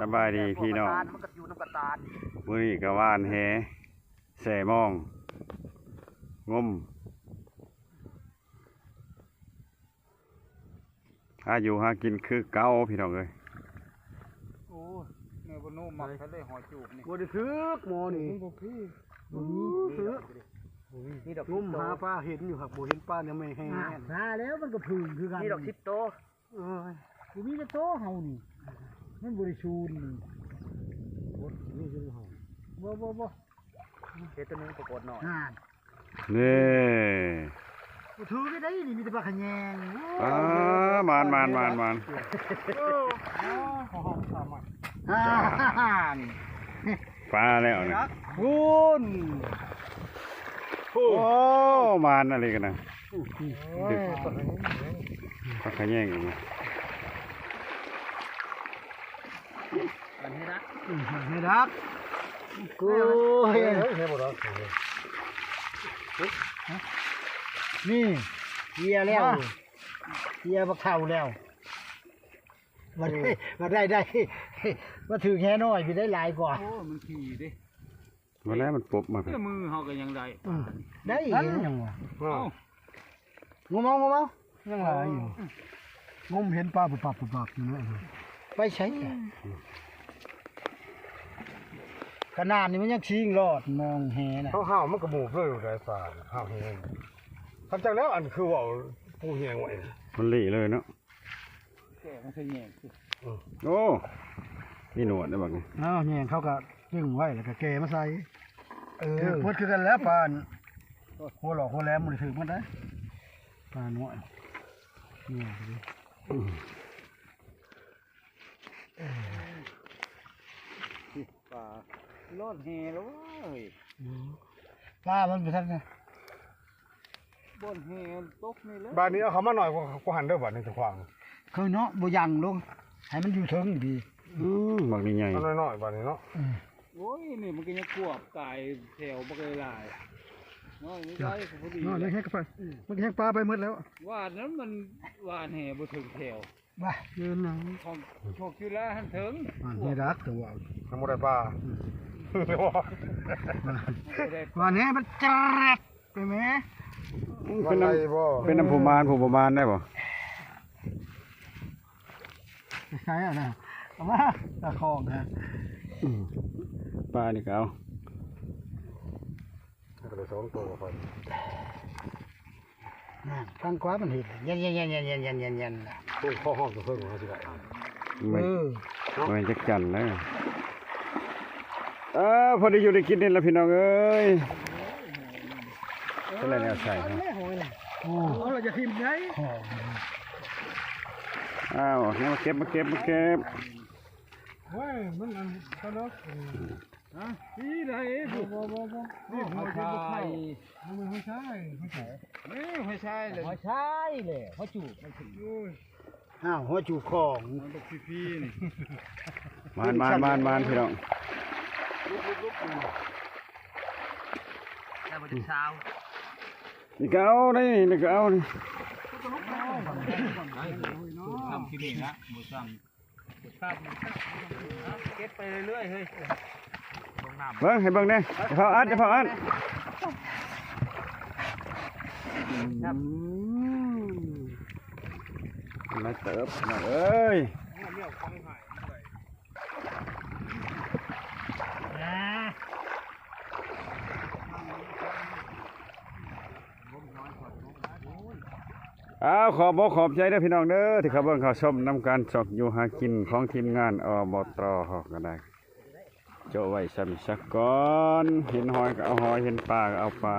ສະບາຍດີພີ່ນ້ອງ ມື້ນີ້ກໍຫວ່ານແຫ ແຊ່ມອງ ງົມ ຫາຢູ່ຫາກິນຄືເກົ່າພີ່ນ້ອງເອີຍ. ໂອ້ຍ ແມ່ບໍ່ໂນ້ມມັກທະເລຫອຍຈູບນີ້ ບໍ່ໄດ້ຖືກໝໍນີ້ ມັນບໍ່ຄື ບໍ່ມີ ມີດອກ ມີດອກ ງົມຫາປາເຫັນຢູ່ ຫາກບໍ່ເຫັນປາ ແນວແມ່ແຮງ ອ່າ ປາແລ້ວມັນກໍຜຶ່ງຄືກັນ ມີດອກສິບໂຕ ເອີຍ ບໍ່ມີແຕ່ໂຕເຮົານີ້ ມັນບໍ່ໄດ້ຊູນນີ້ ບໍ່ ມີຢູ່ເຮົາ ບໍ່ ບໍ່ ບໍ່ ເຮັດຕົວໜຶ່ງປາກົດນ້ອຍ ນັ້ນ ນີ້ ບໍ່ຖືກໄດ້ນີ້ ມີແຕ່ປາຂະແຍງ ອ່າ ມານ ມານ ມານ ມານ ໂອ້ ອ່າ ປາແລ້ວນະ ພຸ້ນ ໂອ້ ມານອີ່ຫຼີກັນນະ ປາຂະແຍງອີກ ອັນນີ້ລະ ໃຫ້ດັກ ໂອ້ຍ ເຮີ້ຍ ເຮີ້ຍ ບໍ່ດອກ ນີ້ ເຫຍແລ້ວ ອ່າ ເຫຍບັກເຖົ້າແລ້ວ ມາໄດ້ ມາໄດ້ ໄດ້ ມາຖືກແຫນ້ອຍ ໄປໄດ້ຫຼາຍກວ່າ ໂອ້ ມັນຂີ່ເດ້ ມາແລ້ວ ມັນປົບມາ ແຕ່ມືເຮົາກໍຍັງໄດ້ ອືມ ໄດ້ອີກ ນັ້ນຫຍັງວະ ເອົ້າ ງມເອົາ ງມເອົາ ຍັງຫຼາຍຢູ່ ງົມເຫັນປາປຸບປັບ ປຸບປັບຢູ່ເນາະ ໄປໃສ ຂະໜາດນີ້ມັນຍັງຊິງລອດມອງແຫນະ ເຮົາຫ້າວມັນກໍໝູບເລີຍໄດ້ປາ ຫ້າວແຫ ຄັນຈັກແລ້ວ ອັນຄືເວົ້າຜູ້ແຫງໄວ້ ມັນເລເລີຍເນາະ ແກະມັນໃສ່ແຍງ ໂອ້ ມີໜວດເດ້ບັດນີ້ ອ້າວ ແຍງເຂົາກໍດຶງໄວ້ ແລ້ວກໍແກະມາໃສ່ ເອີ ຖືກໝົດຄືກັນແຫຼະ ປານ ຫົວຫຼອກຫົວແຫຼມ ບໍ່ໄດ້ຖືກໝົດເດ້ ປານ້ອຍ ແຍງ ປາລອດແຫແລ້ວເວີຍ ປາມັນບໍ່ທັນນະ ບ່ອນແຫຕົກນີ້ແຫຼະ ບາດນີ້ເອົາເຂົ້າມາໜ້ອຍກວ່າ ກວ່າຫັ້ນເດີ ບາດນີ້ຈະຂວາງ ຄືເນາະ ບໍ່ຍັງລົງ ໃຫ້ມັນຢູ່ເທິງດີ ອືມ ບັກນີ້ໃຫຍ່ ເອົາໜ້ອຍໆ ບາດນີ້ເນາະ ອືມ ໂອ້ຍ ນີ້ມັນກໍຍັງຂວບກາຍແຖວບັກຫຼາຍໆ ນ້ອຍນີ້ໄດ້ກໍພໍດີ ນ້ອຍແຮງກໍໄປ ອືມ ມັນກໍແຮງປາໄປໝົດແລ້ວ ວ່ານັ້ນມັນຫວ່ານແຫບໍ່ເຖິງແຖວ ວ່າເດີນໜັງ ຂອງພວກຈຸລາຫັ້ນເຖິງ ອັນນີ້ດັກຕົວ ຍັງບໍ່ໄດ້ປາ ອືມ ວ່າແນ່ມັນຈະແຣດໄປແມ້ ເປັນນຳ ເປັນນຳຜູ້ມານ ຜູ້ບໍ່ມານໄດ້ບໍ່ ໃຊ້ອະນະ ເອົາມາຕາຂອງນະ ອືມ ປານີ້ກໍເອົາ ກໍໄດ້ສອງໂຕ ຂ້ອຍ ນັ້ນ ທາງຂວາມັນເຫັນ ແຍ່ນໆໆໆໆໆ ໂອ້ຍ ຂໍຮ້ອງເພິ່ນວ່າຊິໄດ້ ເອີ ບໍ່ແມ່ນຈັກຈັ່ນເດີ ເອີ ພໍໄດ້ຢູ່ໄດ້ກິນນີ້ລະພີ່ນ້ອງເອີຍ ເປັນແນວໃສ ໂອ້ ເອົາລະຢ່າຖິ້ມໄດ໋ ອ້າວ ມາເກັບ ມາເກັບ ມາເກັບ ໂອ້ຍ ມັນອັນຕະຫຼົກ ຮະ ທີ່ໃດ ບໍ່ ບໍ່ ບໍ່ ບໍ່ ນີ້ຫົວຈຸກບໍ່ເຂົ້າ ບໍ່ແມ່ນຫົວຊາຍ ຫົວຈຸກ ນີ້ຫົວຊາຍເລີຍ ຫົວຊາຍເລີຍ ຫົວຈຸກມັນຂຶ້ນ ໂອ້ຍ ອ້າວ ຫົວຈຸກຂອງ ມັນບັກພີໆນີ້ ມານ ມານ ມານ ມານ ພີ່ນ້ອງ ລຸບໆໆ ແລ້ວບໍ່ຈະຊາວ ນີ້ກໍເອົານີ້ ນີ້ກໍເອົານີ້ ທຳທີ່ນີ້ນະ ບໍ່ຊ້ຳ ເກັບໄປເລື້ອຍໆ ເຮີ້ຍ ເບິ່ງ ໃຫ້ເບິ່ງແດ່ ຢ່າຟ້າວອັດ ຢ່າຟ້າວອັດ ອືມ ຫຼາຍເຕີບ ນ້ອງເອີຍ ອ້າວ ຂອບອົກຂອບໃຈເດີພີ່ນ້ອງເດີ ທີ່ເຂົ້າເບິ່ງເຂົ້າຊົມນຳການຊອກຢູ່ຫາກິນຂອງທີມງານ ອບຕ ເຮົາກໍໄດ້ໂຈະໄວ້ຊ່ຳນີ້ສາກ່ອນ ເຫັນຫອຍກໍເອົາຫອຍ ເຫັນປາກໍເອົາປາ